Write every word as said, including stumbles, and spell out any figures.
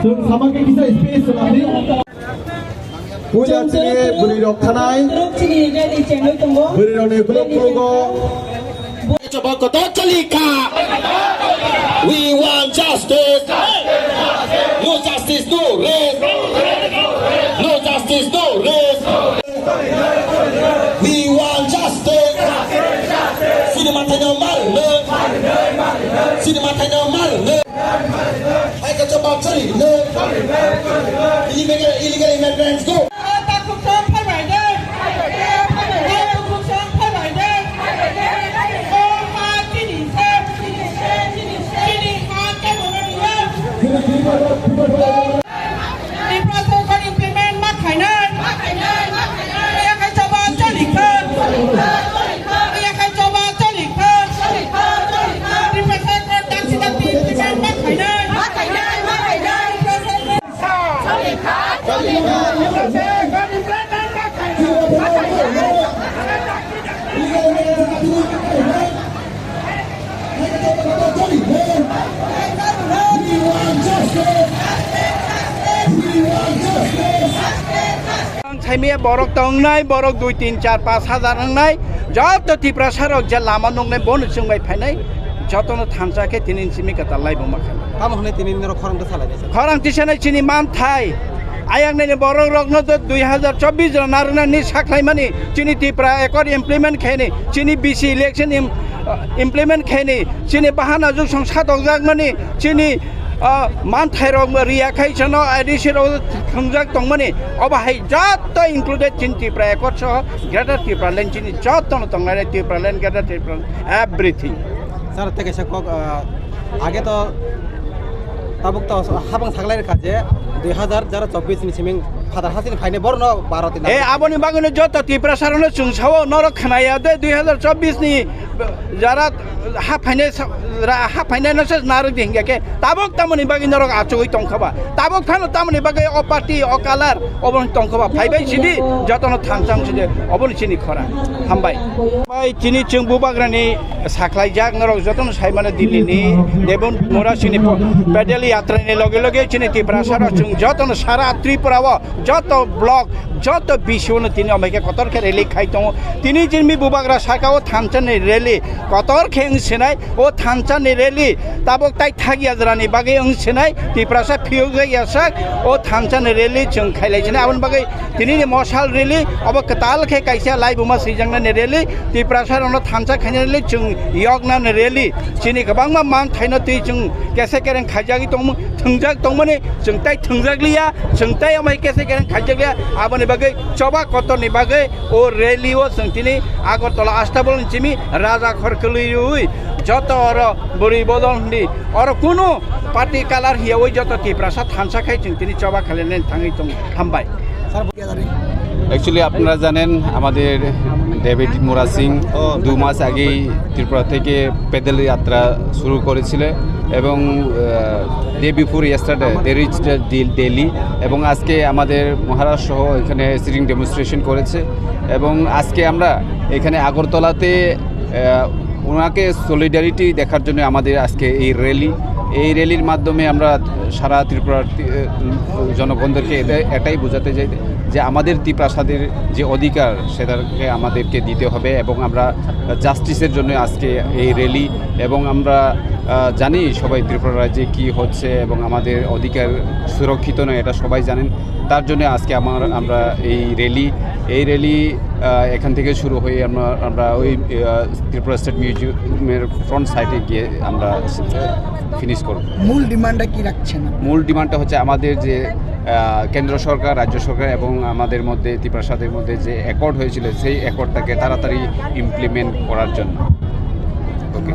Chwng samangkhe kisa space rwdi. Puila chini bwrwi rok thanai. Bwrwi rokni kuluk kulugo. We want justice. No justice, no rest. No justice, no rest. We want justice. Chini manthai no mar no. Chini manthai no mar no. Hai ka jawab chari no. Illegal, illegal immigrants go. Tiprasa implement ma khainai. Yakhai choba cholikha. Yakhai choba cholikha. Tiprasa dakti dakti implement ma khainai. Saimaya borok tongnai, borok dui, tin, char, panch hajar wngnai, joto Tiprasa rok je lama nuknai, bono chwngbai phainai, jotono thansa khe tini simi kwtal laibuma khainai. Tamo hwnwi tini norok khorang tisa lainai sir? Khorang tisanai chini manthai. Ayang nini borok rokno do dui hazar chobbish rok narwknani sakhlaimani chini Tipra Accord implement khaini, chini B C election im-, implement khaini, chini bahana jugsong satokjakmani, chini, ah, manthai rok riya khai chano A D C rok thwngjak tongmani, obo hai jotto included chini Tipra Accord soho Greater Tipraland chini jottono tongnai Tipraland, Greater Tipraland, everything. Sir, tei kaisa kok, ah, age to tabuk to habang saklai rwkha je dui hazar chobbish ni siming phatar hasini phainai borno baro tin. E, aboni bagwino joto Tiprasa rokno chwng sao, norok khnaya de dui hazar chobbish ni jara ha phainai sa-, ra-, ha phainai no se narwk di hingya khe tabuk tamoni bagwi norok achugwi tongkha ba, tabuk phano tamoni bagwi o party o color obo tongkha ba, phaibai sidi jotono thansang sidi oboni chini khora. Hambai. Bai chini chwng bubagrani sakhlaijak norok jotono saimano Delhi ni Debon Mura sini po-, pedal yatra ni loge loge chini Tiprasa rok chwng jotono sara Tripura o joto block, joto B C o no tini omai khe kotor khe rally khai tongo. Tini chini bubagra saka o thansa ni rally kotor khe wng sinai, o thansa ni rally tabuk tai thak yajra ni bagwi wng sinai, Tiprasa phiyok jak ya sak o thansa ni rally chwng khailai sinai. Aboni bagwi tini ni mosal rally obo kwtal khe kaisa laibuma swijak nani rally, Tiprasa rok no thansa khaina rally chwng yok nani rally. Chini kwbangma manthaino twi chwng kese kereng khaijagwi tongmo, thwngjak tongmani, chwng tai thwngjak liya, chwng tai amai kese kereng khaijak liya. Aboni bagwi choba kotorni bagwi o rally o chwng tini Agartala Astabol ni simi Raja Khor kwlwi rwi joto oro bwrwi bodol hwndi oro kunu party color hiyawi joto Tiprasa thansa khai chwng tini choba khailailaini thangwi tongo. Hambai. Actually, আপনারা জানেন, আমাদের ডেভিড মুরা সিং দু মাস আগেই ত্রিপুরা থেকে প্যাডেল যাত্রা শুরু করেছিল এবং, আহ, day before yesterday they reached Del-, Delhi এবং আজকে আমাদের মহারাজ সহ এখানে সিটিং ডেমনস্ট্রেশন করেছে এবং আজকে আমরা এখানে আগরতলাতে, আহ, ওনাকে সলিডারিটি দেখার জন্য আমাদের আজকে এই র‍্যালি। এই র‍্যালির মাধ্যমে আমরা সারা ত্রিপুরার তি-, জনগণদেরকে এটা, এটাই বোঝাতে চাই যে আমাদের তিপ্রাসাদের যে অধিকার, সেটাকে আমাদেরকে দিতে হবে এবং আমরা জাস্টিসের জন্য আজকে এই র‍্যালি। এবং আমরা, আহ, জানি সবাই ত্রিপুরা রাজ্যে কি হচ্ছে এবং আমাদের অধিকার সুরক্ষিত নয়, এটা সবাই জানেন। তার জন্য আজকে আমার, আমরা এই র‍্যালি, এই র‍্যালি, আহ, এখান থেকে শুরু হয়ে আমরা, আমরা ওই, আহ, ত্রিপুরা স্টেট মিউজিয়ামের ফ্রন্ট সাইডে গিয়ে আমরা ফিনিশ করব। মূল ডিমান্ডটা কি রাখছেন আপনি? মূল ডিমান্ডটা হচ্ছে আমাদের যে, আহ, কেন্দ্র সরকার, রাজ্য সরকার এবং আমাদের মধ্যে, তিপ্রাসাদের মধ্যে যে অ্যাকর্ড হয়েছিল, সেই অ্যাকর্ডটাকে তাড়াতাড়ি ইমপ্লিমেন্ট করার জন্য। ওকে।